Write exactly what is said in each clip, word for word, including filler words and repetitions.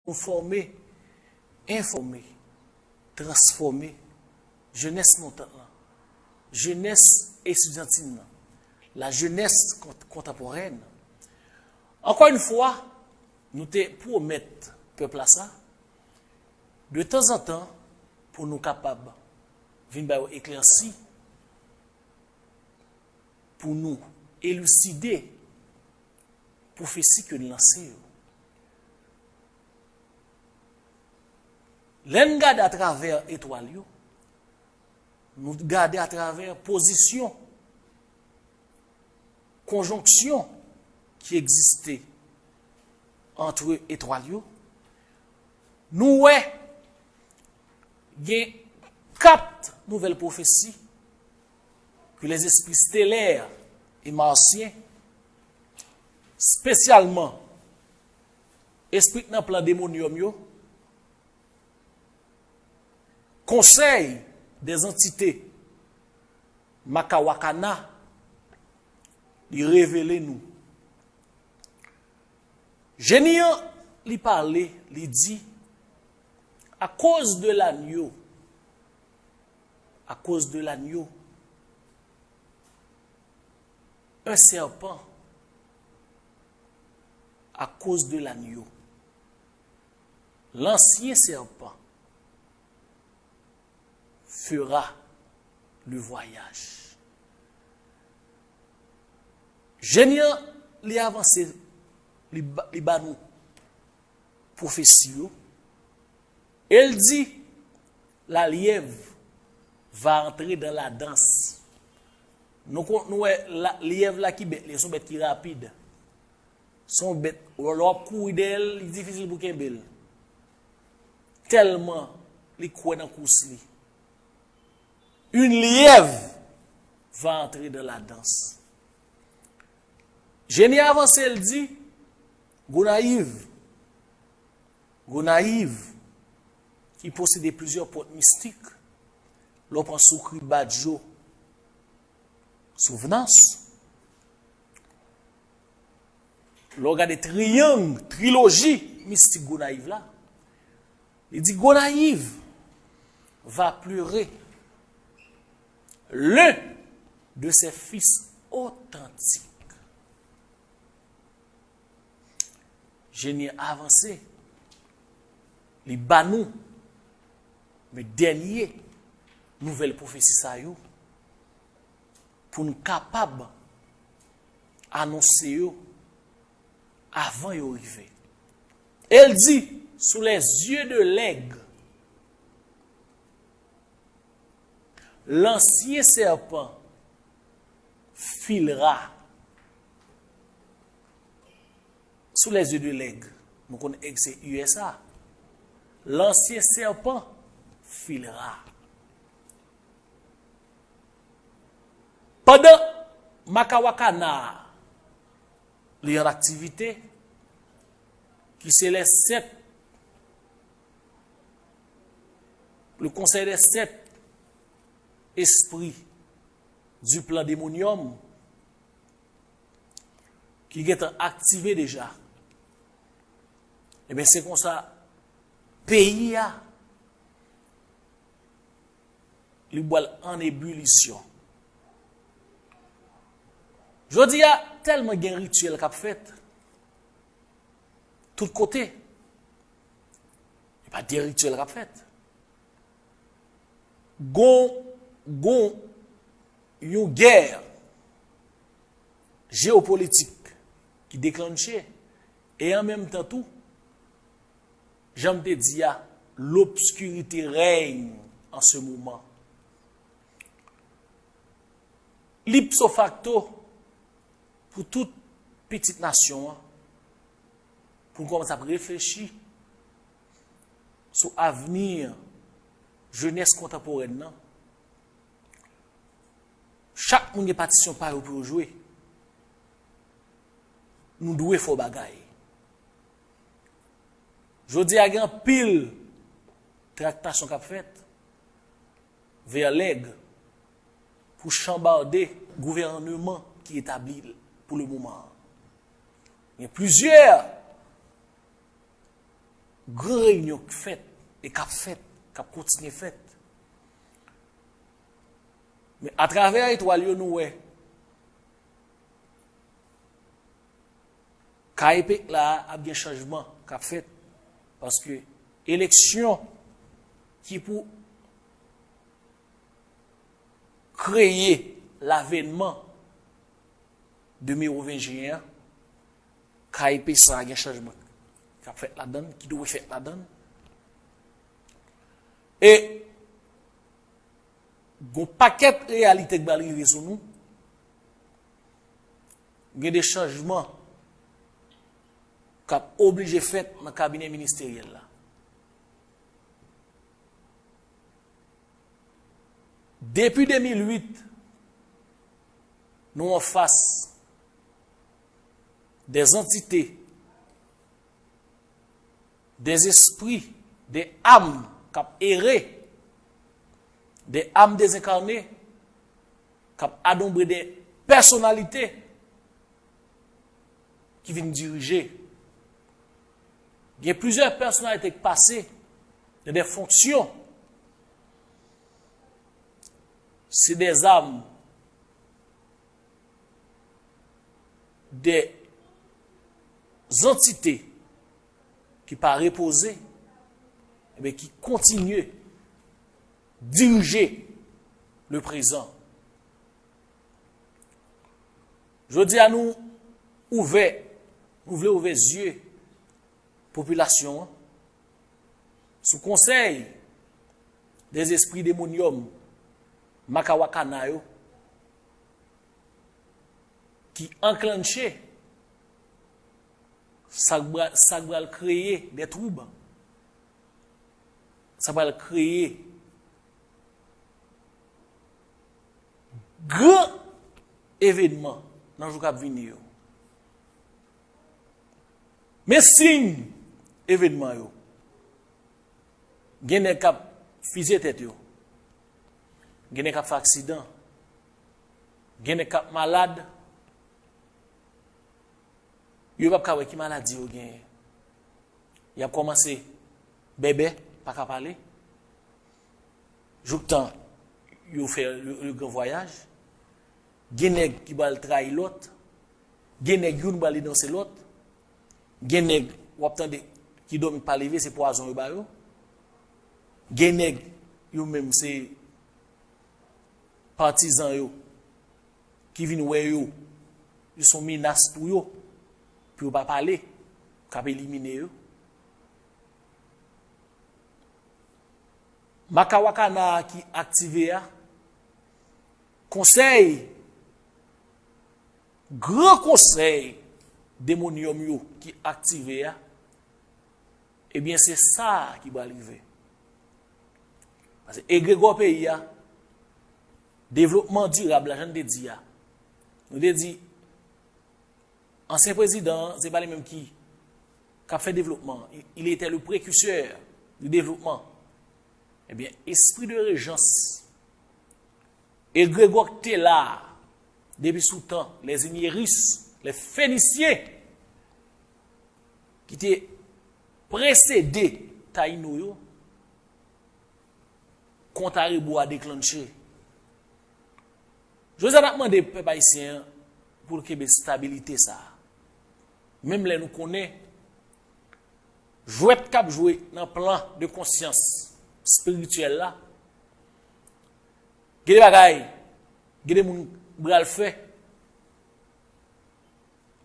Pou fòme, enfòme, transfòme jenès montant lan, jenès estidyantin lan, la jeunesse kont- contemporaine. Ankò yon fwa, nou te pwomèt pèp la sa, de tanzantan, pou nou kapab vin ba yo eklèsi, pou nou eliside pwofesi ke n lanse yo. Lè n gade atravè etwal yo, nou gade atravè pozisyon, konjonksyon ki egziste ant etwal yo, nou wè gen kat nouvèl pwofesi ke les esprits stellaires et martiens, espesyalman espri k nan plan demonyòm yo, konsèy dè zantite Makawakana, li revele nou. Jeni an, li pale, li di, à cause de l'agneau, à cause de l'agneau, un serpent, à cause de l'agneau, l'ancien serpent fera le voyage. Jeni an, li avanse, li ba, li ba nou pwofesi yo. E l di, la liève va entrer dans la danse. Nou kon, nou wè, la, lyèv la ki bèt li, se yon bèt ki rapid. Se yon bèt, lè w ap kouri dèyè l, li difisil pou kenbe l. Tèlman li kwè nan kous li. Une liève va entrer dans la danse. Jeni avanse, l di, Gonayiv, Gonayiv, ki posede plizyè pwent mistik, lè w pran Soukri, Badjo, Souvnans, lè w gade triyang, triloji mistik Gonayiv la, li di Gonayiv va pleurer l'un de ses fils authentiques. Jeni an avanse, li ba nou men dènye nouvèl pwofesi sa yo pou n kapab anonse yo avan yo rive. E l di, sous les yeux de l'aigle, l'ancien serpent filera. Sous les yeux de l'aigle. Nou konn èg se U S A. L'ancien serpent filera. Pandan Makawakana li an aktivite, ki se les sept, le conseil des sept esprits du plan démonium, ki gentan aktive deja. Ebyen, se konsa, peyi a, li pral an ebilisyon. Jodi a, tèlman gen rityèl k ap fèt tout kote. E pa de rityèl k ap fèt. Gon, gon yon gè jewopolitik ki deklanche, e an menm tan tou, jan m te di a, l'obscurité règne en ce moment. Ipso facto, pou tout pitit nasyon an, pou n kòmanse ap reflechi sou avni jenès kontanporèn nan. Chak moun gen patisyon pa yo pou yo jwe. Nou dwe fè bagay. Jodi a, gen anpil traktasyon k ap fèt vè lèg pou chanbade gouvèneman ki etabli pou le moman an. Gen plizyè Gran reyinyon k fèt e k ap fèt, k ap kontinye fèt. Men atravè etwal yo, nou wè kay pèp la ap gen chanjman k ap fèt. Paske eleksyon ki pou kreye lavènman de mewovenjyen an, K I P sa gen chanjman k ap fèt ladan l, ki dwe fèt ladan l. E gon pakèt reyalite k pral rive sou nou. Gen de chanjman k ap oblije fèt nan kabinè ministeryèl la. Depi de mil uit, nou anfas de zantite, de zespri, de am k ap ere, de am dezenkane, k ap adonbre de pèsonalite ki vin dirije. Gen plizyè pèsonalite k pase nan de fonksyon. Se de zam, de zantite ki pa repoze, enben, ki kontinye dirije le prezan. Jodi a, nou ouvè, nou vle ouvè zye popilasyon an sou konsèy de zespri demonyòm makawakana yo ki anklanche sa k pral, sa k pral kreye de twoub, sa k pral kreye gran evenman nan jou k ap vini yo. Men siy evenman yo. Gen nèg k ap fizye tèt yo. Gen nèg k ap fè aksidan. Gen nèg k ap malad. Yo p ap ka wè ki maladi yo genyen. Y ap kòmanse bèbè, pa ka pale. Jouktan yo fè le, le gran vwayaj. Gen nèg ki pral trayi lòt. Gen nèg youn pral denonse lòt. Gen nèg w ap tande ki dòmi k pa leve, se pwazon yo ba yo. Gen nèg yo menm se patizan yo ki vin wè yo, yo se yon menas pou yo, pou yo pa pale, k ap elimine yo. Makawakana a ki aktive a, konsèy, gran konsèy demonyòm yo ki aktive a, ebyen, se sa ki pral rive. Paske egregò peyi a, devlopman dirab la, jan n te di a, nou te di, ansyen prezidan an, se pa li menm ki, k ap fè devlopman. Il, il était le précurseur du développement. Ebyen, espri de rejans, egregò k te la depi sou tan les Inieris, les Fénisiens, ki te presede Tayino yo, kont a rebò a deklanche. Jodi a, n ap mande pèp ayisyen an pou l kenbe stabilite sa a. Menm lè nou konnen jwèt k ap jwe nan plan de konsyans espirityèl la, gen de bagay, gen de moun pral fè,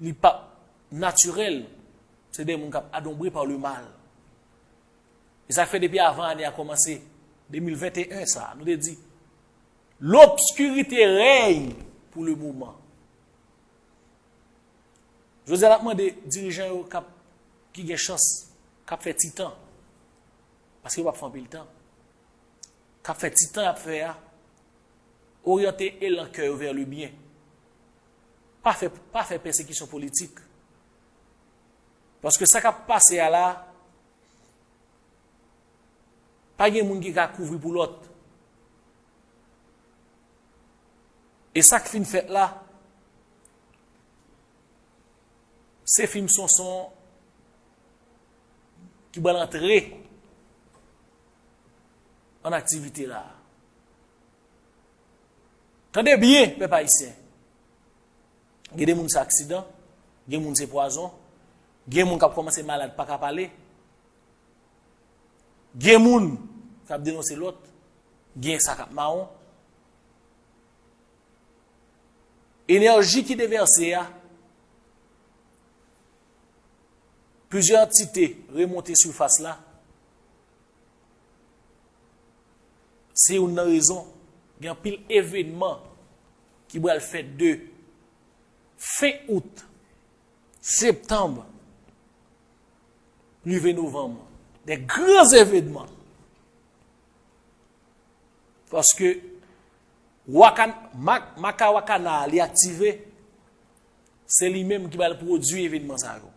li p ap natirèl, se de moun k ap adonbre pa le mal. E sa k fè depi avan ane a kòmanse, de mil venteyen sa, nou te di, l'obscurité règne pour le moment. Jodi a, n ap mande dirijan yo k ap, ki gen chans, k ap fè ti tan, paske yo p ap fè anpil tan, k ap fè ti tan y ap fè a, oryante elan kè yo vers le bien. Pa fè, pa fè pèsekisyon politik. Paske sa k ap pase a la, pa gen moun ki ka kouvri pou lòt. E sa k fin fèt la, se fim Sonson ki pral antre an aktivite la. Tande byen, pèp ayisyen. Gen de moun se aksidan, gen moun se pwazon, gen moun k ap kòmanse malad pa ka pale, gen moun k ap denonse lòt, gen sa k ap mawon. Enèji ki devèse a, plizyè antite remonte sifas la. Se youn nan rezon, gen anpil evènman ki pral fèt de fen out, septanm, rive novanm. De gran evènman. Paske Wakan, Mak, Maka Wakana a, li aktive, se li menm ki pral pwodui evènman sa yo.